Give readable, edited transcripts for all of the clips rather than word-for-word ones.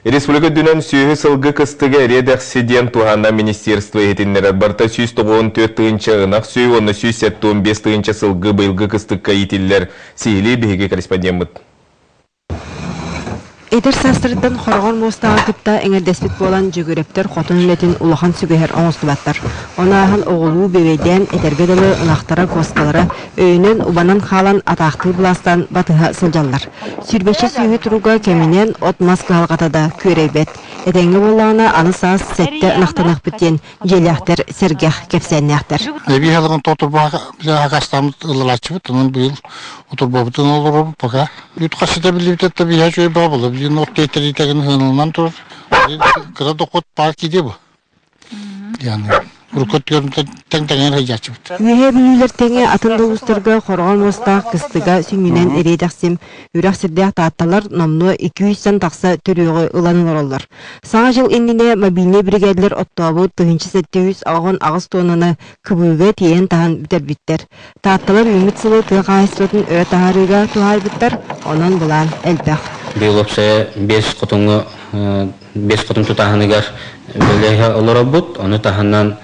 Республика үрдүнэн сүөһү сылгы кыстыга эриэ-дэхси диэн туһааннаах министерство иһитиннэрэр. Барыта 194 тыһыынча ынах сүөһү уонна 175 тыһыынча сылгы быйылгы кыстыкка иитиллэр. Сиһилии биһиги корреспондеммыт. Эдэр саастарыттан хороҕор муостааҕы кытта эҥэрдэспит буолан Дьөгүөрэптэр хотон үлэтин улахан сүгэһэр оҥостубаттар. Ону ааһан оҕолуу бүөбэйдээн этэргэ дылы ынахтара, куоскалара өйүнэн убанан хаалан атаахтыы былаастаан батыһа сылдьаллар. Сүүрбэччэ сүөһү туруга кэминэн от-мас кыһалҕата да күөрэйбэт. Этэҥҥэ буоллаҕына аны саас сэттэ ынахтаныахпыт диэн дьиэлээхтэр сэргэх кэпсээннээхтэр. Эбии аһылыгын тоторбаха ылылааччыбыт, онон быйыл утурбабытын олоробут пока. Үүт хасыта биллибитэ да биһа үчүгэй баа буолла. Билигин от тиэйтэрии ыһынылынан турар. Кыра дохуот баар киирдиэ бу. Яны урукку тэҥ-тэҥэр сылдьааччыбыт. Үөһээ Бүлүүлэр тэҥэ атын да улуустарга хороҕор муостаах кыстыга сүнньүнэн эриэ-дэхсим үрэх сирдээх таатталар номнуо 200-тэн тахса төрүөҕү ылан олороллор. Саҥа дьыл иннинэ мобильнай биригээдэлэр оттообут 1788 туоннаны кыбыыга тиэйэн таһан бүтэрбиттэр. Таатталар үүммүт сылы тыа хаһаайыстыбатын өрө таһаарыыга туһаайбыттар, онон былаан элбэх. Быйыл уопсайа биэс хотоҥҥо биэс хотон тутааһыныгар үлэлэһэ олоробут. Ону таһынан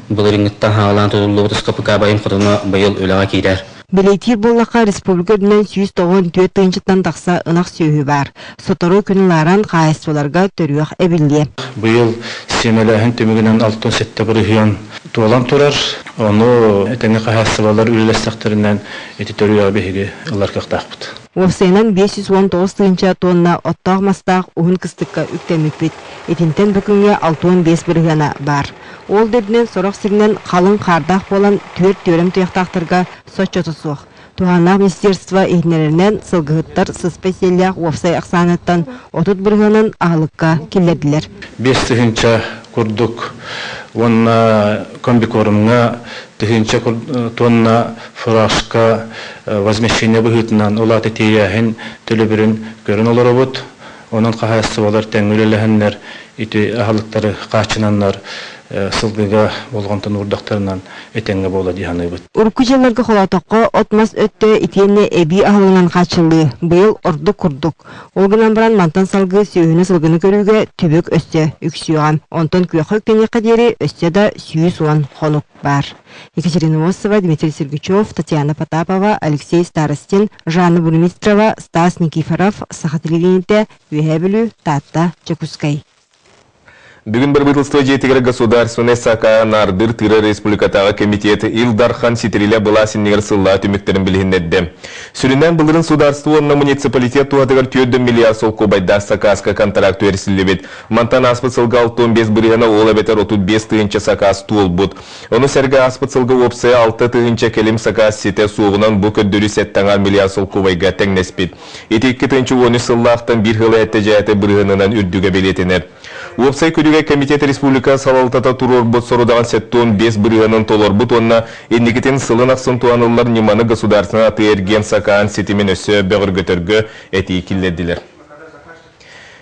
былырыыҥҥыттан хаалаан тутуллубут СКПК байым хотоно быйыл үлэҕэ киирэр. Бэлиэтиир буоллахха, республика үрдүнэн 194 тыһыынчаттан тахса ынах сүөһү баар. Сотору күн ылааран хаһаайыстыбаларга төрүөх эбиллиэ. Быйыл сиэмэлээһин түмүгүнэн 67 бырыһыан туолан турар. Ону этэҥҥэ хаһаайыстыбалар үлэлэстэхтэринэн ити төрүөҕү биһиги ылар кыахтаахпыт. Уопсайынан 519 тыһыынча туонна оттоох-мастаах уһун кыстыкка үктэммиппит. Итинтэн бу күҥҥэ 65 бырыһыана баар. Ол да үрдүнэн сорох сиринэн халыҥ хаардаах буолан түөрт түөрэм туйахтаахтарга соччото суох. Туһааннаах министерство иһитиннэрэринэн сылгыһыттар сыспай сиэллээх уопсай ахсааныттан 30 бырыһыанын аһылыкка киллэрдилэр. 5 тыһыынча курдук уонна комбикормҥа тыһыынча тонна фуражка возмещение быһыытынан ол аата тиэйээһин төлөбүрүн көрөн олоробут. Онон хаһаайыстыбалар тэҥҥэ үлэлэһэннэр ити аһылыктары хааччынаннар сылгыга болҕомтону уурдахтарынан этэҥҥэ буола дии саныыбыт. Урукку дьылларга холоотоххо от-мас өттө итиэннэ эбии аһылыгынан хааччыллыы быйыл ордук курдук. Ол гынан баран мантан салгыы сүөһүнү-сылгыны көрүүгэ түбүк өссө үксүөҕэ. Онтон күөххэ үктэниэххэ диэри өссө да 110 хонук баар. Екатерина Осова, Дмитрий Сергучев, Татьяна Потапова, Алексей Старостин, Жанна Бурмистрова, Стас Никифоров, Саха телевидениетэ, Үөһээ Бүлүү, Таатта, Дьокуускай. Бүгүн Бырабыыталыстыба дьиэтигэр Государственнай сакаа наардыыр тыырар республикатааҕы комитет Ил Дархан ситирилэ былаас иннигэр сыллаа түмүктэрин билиһиннэрдэ. Сүрүннээн былырын судаарство уонна муниципалитет туһатыгар 4 миллиард солкуобайдаах сакааска контракт түһэрсиллибит. Мантан ааспыт сылга 65 бырыһыана ол эбэтэр 35 тыһыынча сакаас туолбут. Ону сэргэ ааспыт сылга уопсайа 6 тыһыынча кэлим сакаас ситэ суоҕунан бу көрдөрүү 7 миллиард солкуобайга тэҥнэспит. Ити 2013 сыллаахтан биир сыл этэ-дьээтэ бырыһыанынан үрдүгэ бэлиэтэнэр. Уопсай күнүгэ комитет республика салалтата туруорбут сорудаҕын 75 бырыһыанын толорбут уонна инникитин сылын ахсын туһаныллар ньыманы государственнай атыы-эргиэн сакаан ситимин өссө бөҕөргөтөргө этии киллэрдилэр.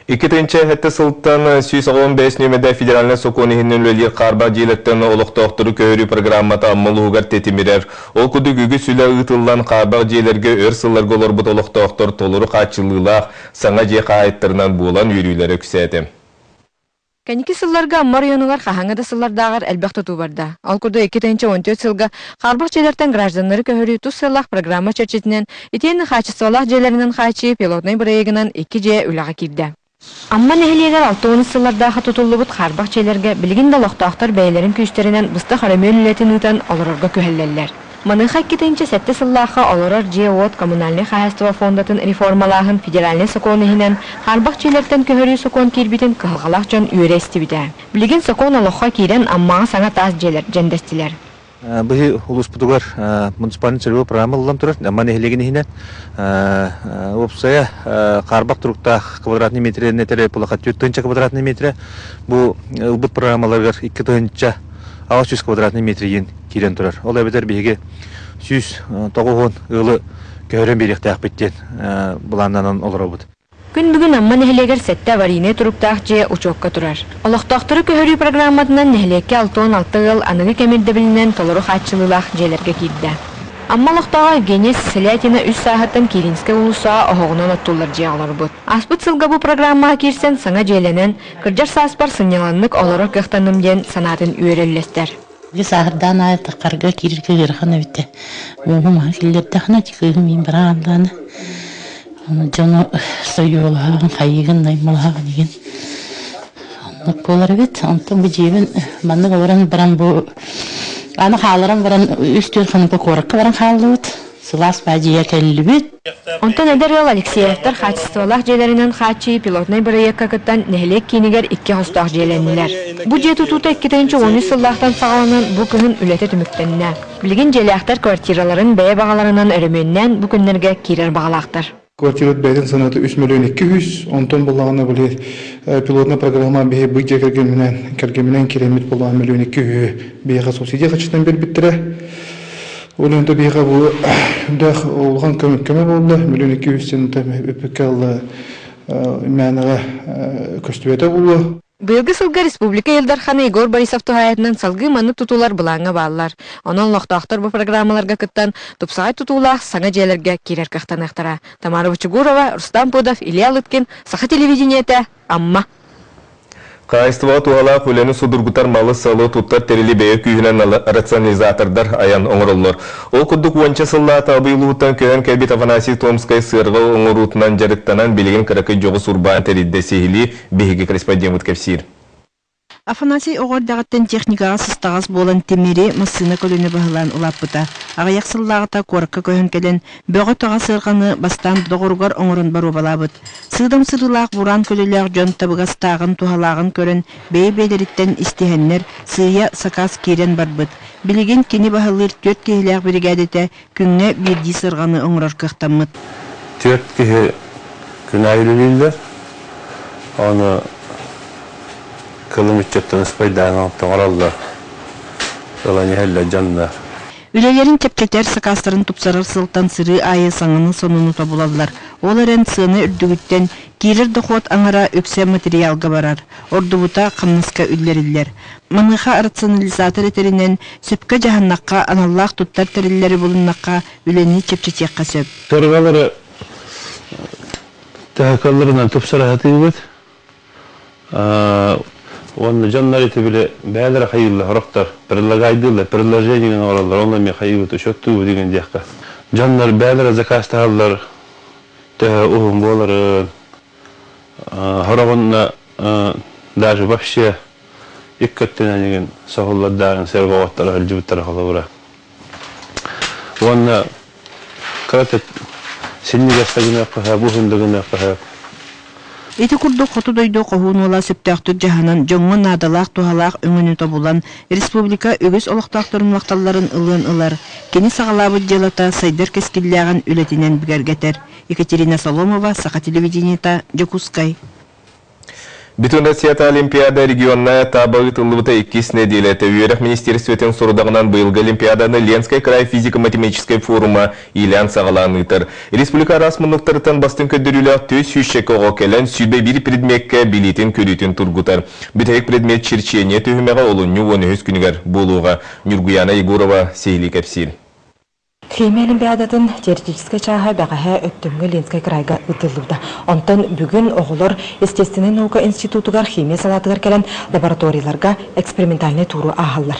2007 сылтан 185 нүөмэрдээх федеральнай сокуон иһинэн үлэлиир хаарбах дьиэлэртэн олохтоохтору көһөрүү программата Амма улууһугар тэтимирэр. Ол курдук үгүс үлэ ыытыллан хаарбах дьиэлэргэ өр сылларга олорбут олохтоохтор толору хааччыллыылаах саҥа дьиэ хаһаайыттарынан буолан үөрүүлэрэ үксээтэ. Кэнники сылларга Амма оройуонугар хаһааҥҥы да сыллардааҕар элбэх тутуу барда. Ол курдук 2014 сылга хаарбах дьиэлэртэн гражданнары көһөрүү тус сыаллаах программа чэрчитинэн итиэннэ хаачыстыбалаах дьиэлэринэн хааччыйыы пилотнай бырайыагынан икки дьиэ үлэҕэ киирдэ. Амма нэһилиэгэр 60 сыллардаахы тутуллубут хаарбах дьиэлэргэ билигин да олохтоохтор бэйэлэрин күүстэринэн быстах өрөмүөн үлэтин ыытан олорорго күһэллэллэр. Маныаха 2007 сыллаахха олорор дьиэ-уот коммунальнай хаһаайыстыба фондатын реформалааһын федеральнай сокуон иһинэн хаарбах дьиэлэртэн көһөрүү сокуон киирбитин кыһалҕалаах дьон үөрэ истибитэ. Билигин сокуон олоххо киирэн Аммаҕа саҥа таас дьиэлэр дьэндэстилэр. Быһыы улууспутугар муниципальный целевой программа ылыллан турар. Амма нэһилиэгин иһинэн уопсайа хаарбах туруктаах квадратный метренэ пулаха 4 тыһыынча квадратный метрэ. Бу ылбыт программаларыгар 2 тыһыынча 800 квадратный метр киирэн турар. Ол эбэтэр биһиги 190 ыалы көһөрөн биэриэхтээхпит диэн былааннанан олоробут. Күн бүгүн Амма нэһилиэгэр сэттэ аварийнай туруктаах дьиэ учуокка турар. Олохтоохтору көһөрүү программатынан нэһилиэккэ 66 ыал аныгы кэм ирдэбилинэн толору хааччылыылаах дьиэлэргэ киирдэ. Амма олохтооҕо Евгения Сысолятина үс сааһыттан Киринскэй уулуссаҕа оһоҕунан оттуллар дьиэҕэ олорбут. Ааспыт сылга бу программаҕа киирсэн саҥа дьиэлэнэн, кырдьар сааспар сынньалаҥнык олорор кыахтанным диэн санаатын үөрэ үллэстэр. Били сааһырдаан аайы таххарга киирэргэ ыарахан эбитэ. Уоһум аһа киллэрдэххинэ кыыһым иин бараан даҕаны дьону сойуолаһаҕын, хайыыгын, наймылаһаҕын игин оннук буолар эбит. Онтон бу дьиэбин маннык олорон баран бу аны хааларан баран үс-түөрт хонукка куоракка баран хааллыбыт. Сылаас баадьыйа кэллибит. Онтон эдэр ыал Алексеевтар хаачыстыбалаах дьиэлэринэн хааччыйыы пилотнай бырайыакка кыттан нэһилиэк киинигэр икки хостоох дьиэлэннилэр. Бу дьиэ тутуута 2013 сыллаахтан саҕаланан бу кыһын үлэтэ түмүктэннэ. Билигин дьиэлээхтэр квартираларын бэйэ баҕаларынан өрөмүөннээн бу күннэргэ киирэр баҕалаахтар. Квартират бэйэтин сыаната 3 миллион 200, онтон буллаҕына били пилотная программа биһи бу дьиэ кэргэминэн кэргэминэн киирэммит буоллаҕына миллион 200 биһиэхэ субсидия хаччытан биэрбиттэрэ. Ол иһин биһиэхэ бу дээх улахан көмө буолла, миллион 200 сента үппүккэ ылла мээнэҕэ көстүбэтэ буолуо. Быйылгы сылга республика Ил Дархана Егор Борисов туһаайытынан салгыы маннык тутуулар былааҥҥа бааллар. Онон олохтоохтор бу программаларга кыттан, тупсаҕай тутуулаах саҥа дьиэлэргэ киирэр кыахтаныахтара. Тамара Бучугурова, Рустам Пудов, Илья Лыткин, Саха телевидениетэ, Амма. Хаһаайыстыбаҕа туһалаах үлэни судургутар малы-салы туттар тэрили бэйэ күүһүнэн рационализатордар айан оҥороллор. Ол курдук уонча сыллаата Абый улууһуттан көһөн кэлбит Афанасий Томскай сыарҕа оҥоруутунан дьарыктанан билигин кыракый дьоҕус урбаан тэрийдэ сиһилии биһиги корреспондеммыт кэпсиир. Афанасий оҕо эрдэҕиттэн техникаҕа сыстаҕас буолан тимири, массыына көлөнү баһылаан улааппыта. Аҕыйах сыллааҕыта куоракка көһөн кэлэн, бөҕө-таҕа сыарҕаны бастаан доҕоругар оҥорон боруобалаабыт. Сыыдам сырыылаах бураан көлөлөөх дьон табыгастааҕын, туһалааҕын көрөн, бэйэ-бэйэлэриттэн истиһэннэр, сыыйа сакаас киирэн барбыт. Билигин кини баһылыыр түөрт киһилээх биригээдэтэ күҥҥэ биирдии сырҕаны оҥорор кыахтаммыт. Түөрт киһи күн аайы үлэлииллэр. Ону кылым ыччаттан ыспайдаан оҥороллор. Ылан иһэллэр дьоннор. Үлэлэрин чэпчэтэр, сакаастарын тупсарар сылтан сырыы аайы саҥаны-сонуну тобулаллар. Ол эрэн сыана үрдүгүттэн киирэр дохуот аҥара үксэ материалга барар, ордубута хамнаска үллэриллэр. Маныаха рационализатор этэринэн, сөпкө дьаһаннахха, аналлаах туттар тэриллэри булуннахха, үлэни чэпчэтиэххэ сөп. Сыргалары төһө тупсара сатыыбыт. Уонна дьоннор ити били бээлэрэ хайыыллар сорохтор предлагайдыыллар, предложение оҥороллор, онно эмиэ хайыыбыт, учуоттуубут деген диэххэ. Дьоннор бээлэрэ заказтаһаллар төһө уһун буоларын, Сороҕунна даже вообще икки өттүнэн игин соһуллардаарын сэргэ сылдьыбыттара холобура. Уонна кырата синньигэс да гыныахха сөп, уһун да гыныахха сөп. Ити курдук хоту дойду хоһуун уола сөптөөхтүк дьаһанан, дьоҥҥо наадалаах туһалаах өҥөнү тобулан, республика үгүс олохтоохторун махталларын ылыан ылар. Кини саҕалаабыт дьыалата сайдар кэскиллээҕин үлэтинэн бигэргэтэр. Екатерина Соломова, Саха телевидениета, Дьокуускай. Бүтүн Россията Олимпиада регионная этаба ыытыллыбыта иккис нэдиэлэтэ үөрэх министерствотын сорудаҕынан быйылгы Олимпиаданы Ленскэй край физико-математическай форума иилээн саҕалаан ыытар. Республика араас муннуктарыттан бастыҥ көрдөрүүлээх түөрт сүүсчэкэ оҕо кэлэн 101 предмеккэ билиитин-көрүүтүн тургутар. Бүтэһик предмет черчение түһүмэҕэ олунньу 13 күнүгэр буолуоҕа. Ньургуяна Егорова сиһилии кэпсиир. Химия олимпиадатын теоретическай чааһа бэҕэһээ Өктөмҥө Ленскэй кыраайга ыытыллыбыта. Онтон бүгүн оҕолор Естественнай наука институтугар химия салаатыгар кэлэн лабораторияларга экспериментальнай тууру ааһаллар.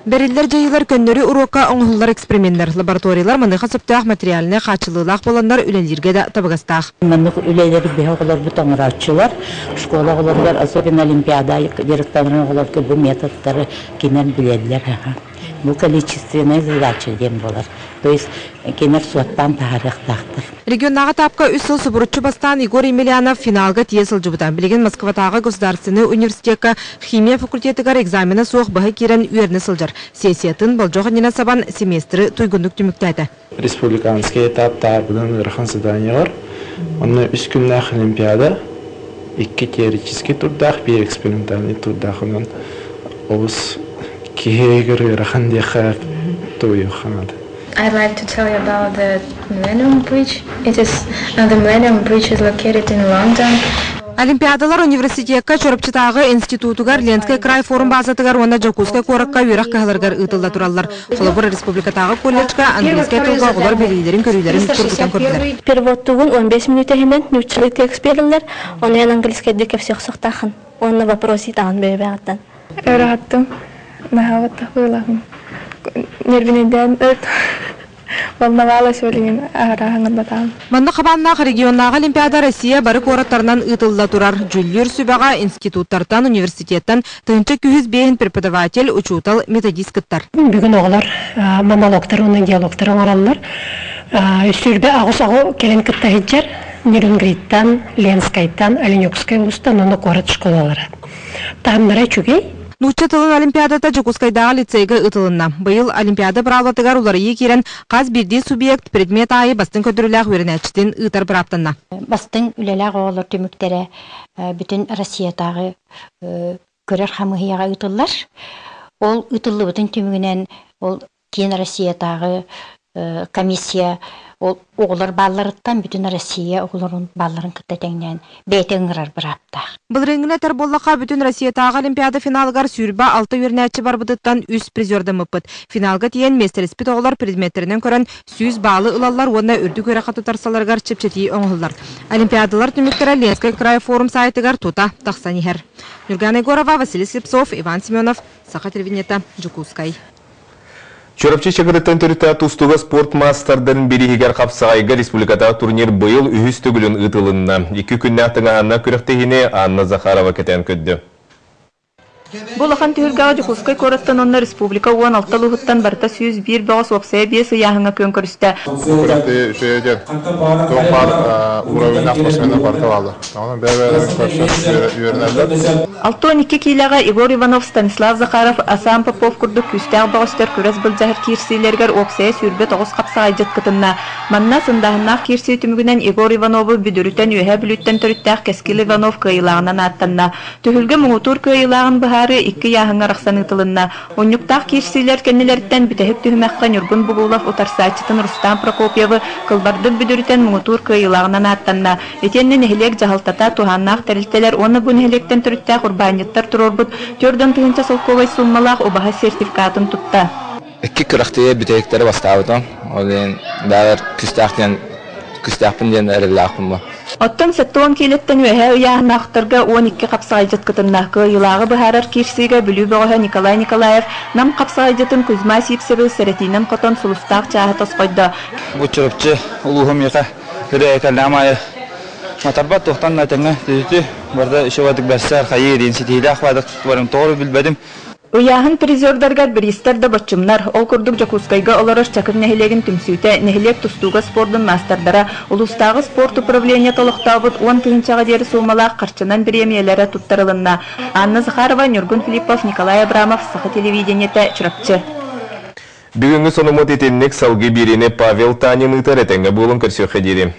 Бэриллэр дьайыылар көннөрү уруокка оҥоһуллар эксперименнэр. Лабораториялар маныаха сөптөөх материальнай хааччыллыылаах буоланнар үлэлииргэ да табыгастаах. Маннык үлэлэри биһи оҕолорбут оҥорооччулар. Школа оҕолоругар, особенно олимпиада директорын оҕолорго бу методтары кинилэр билэллэр. Бу количественная задача диэн буолар. То есть кинилэр суоттаан таһаарыахтаахтар. Регионнааҕы этапка үс сыл субуруччу бастаан Егор Емельянов финалга тиийэ сылдьыбыта. Билигин Москватааҕы государственнай университекка химия факультетыгар экзамена суох быһа киирэн үөрэнэ сылдьар. Сессиятын болдьох иннинэ сабан семестры туйгуннук түмүктээтэ. Республиканский этап таарбыдан ыарахан заданиелар. Онно үс күннээх олимпиада, икки теоретический турдаах, биир экспериментальный турдаах. Онон олус киһи ыарахан диэххэ туйуохха наада. I'd like to tell you about the Millennium Bridge. It is the Millennium Bridge is located in London. Олимпиадалар университекка Чурапчытааҕы институтугар Ленскэй край форум базатыгар уонна Дьокуускай куоракка үөрэх кыһаларыгар ыытылла тураллар. Холобур, республикатааҕы колледжка английскай тылга оҕолор билиилэрин-көрүүлэрин тургутан көрдүлэр. Переводтугун 15 мүнүүтэ иһинэн нууччалыы текст биэрэллэр, онон английскайдыы кэпсиэх сохтаахын уонна вопрос ыытаҕын бэйэбэҕиттэн. Ырааттым, наһаабаттах быылаһым. Нервинэйдээн волновалась билигин аһара Манна хабааннаах регионнааҕы олимпиада Россия бары куораттарынан ыытылла турар. Дьүүллүүр сүбэҕэ институттартан, университеттан 1105 преподаватель, учуутал, методист кыттар. Бүгүн оҕолор монологтар уонна диалогтар оҥороллор. Сүүрбэ аҕыс оҕо кэлин кытта сылдьар Нерюнгриттан, Ленскайтан, Оленёкскай улуустан уонна куорат школалара. Таһымнара үчүгэй. Нуучча тылын олимпиадата Дьокуускайдааҕы лицейгэ ыытылынна. Быйыл олимпиада быраабылатыгар уларыйыы киирэн, хас биирдии субъект предмет аайы бастыҥ көрдөрүүлээх үөрэнээччитин ыытар бырааптанна. Бастыҥ үлэлээх оҕолор түмүктэрэ бүтүн Россиятааҕы көрөр хамыыһыйаҕа ыытыллар. Ол ыытыллыбытын түмүгүнэн ол киин Россиятааҕы комиссия ол оҕолор баалларыттан бүтүн Россия оҕолорун баалларын кытта тэҥнээн бэйэтэ ыҥырар бырааптаах. Былырыыҥҥыны этэр буоллахха, бүтүн Россиятааҕы Олимпиада финалыгар 26 үөрэнээччи барбытыттан үс призердаммыппыт. Финалга тиийэн миэстэлэспит оҕолор предметтэринэн көрөн 100 баалы ылаллар уонна үрдүк үөрэххэ тутарсаларыгар чэпчэтии оҥоһуллар. Олимпиадалар түмүктэрэ Ленскэй край форум саайтыгар тута тахсан иһэр. Нюргана Егорова, Василий Слепцов, Иван Семенов, Саха телевидениета, Дьокуускай. Чурапчы Чакырыттан төрүттээх тустууга спорт маастардарын бирииһигэр хапсаҕайга республикатааҕы турнир быйыл үһүс төгүлүн ыытылынна. Икки күннээх тыҥааһыннаах күрэхтэһиини Анна Захарова кэтээн көрдө. Бу улахан түһүлгэҕэ Дьокуускай куораттан уонна республика 16 улууһуттан барыта 101 бөҕөс уопсайа биэс ыйааһыҥҥа күөн көрүстэ. Күрэхтэһии үчүгэй диэн туох баар уровеннаах спортсменнар барыта бааллар. Онон бэйэ-бэйэлэрин көрсөн үөрэнэллэр. 62 киилэҕэ Егор Иванов, Станислав Захаров, Асан Попов курдук күүстээх бөҕөстөр күрэс былдьаһар киирсиилэригэр уопсайа 29 хапсаҕайдьыт кытынна. Манна сындааһыннаах киирсии түмүгүнэн Егор Иванову бүдүрүтэн Үөһээ Бүлүүттэн төрүттээх Кэскил Иванов кыайыылааҕынан ааттанна. Түһүлгэ муҥутуур кыайыылааҕын быһаарыы икки ыйааһыҥҥа арахсан ыытылынна. Унньуктаах киирсиилэр кэннилэриттэн бүтэһик түһүмэххэ Ньургун Бугулов утарсааччытын Рустам Прокопьевы кылбардык бүдүрүтэн муҥутуур кыайыылааҕынан ааттанна. Итиэннэ нэһилиэк дьаһалтата, туһааннаах тэрилтэлэр уонна бу нэһилиэктэн төрүттээх урбаанньыттар туруорбут 40 тыһыынча солкуобай сууммалаах убаһа сертификатын тутта. Икки күрэхтэһии бүтэһиктэри бастаабытым. Ол иһин бэйэбэр күүстээх диэн күүстээхпин диэн эрэллээхпин бу. Оттон 70 киилэттэн үөһээ ыйааһыннаахтарга 12 хапсаҕайдьыт кытынна. Кыайыылааҕы быһаарар киирсиигэ Бүлүү бөҕөһө Николай Николаев Нам хапсаҕайдьытын Кузьма Сивцеви сэрэтиинэн хотон сулустаах чааһы тосхойдо. Бу Чурапчы улууһум миэхэ ырыа аайы матарбат туохтан да тэҥҥэ түһүтү барда үчүгэйдик бэрсэр хайыы диэн ситиилээх баадык барым тоҕо билбэтим. Ыйааһын призердарыгар бириистэр да боччумнар. Ол курдук Дьокуускайга олорор Чакыр нэһилиэгин түмсүүтэ, нэһилиэк тустууга спордун маастардара, улуустааҕы спорт управлениета олохтообут 10 тыһыынчаҕа диэри суумалаах харчынан бириэмийэлэрэ туттарылынна. Анна Захарова, Ньургун Филиппов, Николай Абрамов, Саха телевидениетэ, Чурапчы. Бүгүҥҥү сонуммут итинник салгыы биэриини Павел Танин ыытар этэҥҥэ буолун көрсүөххэ диэри.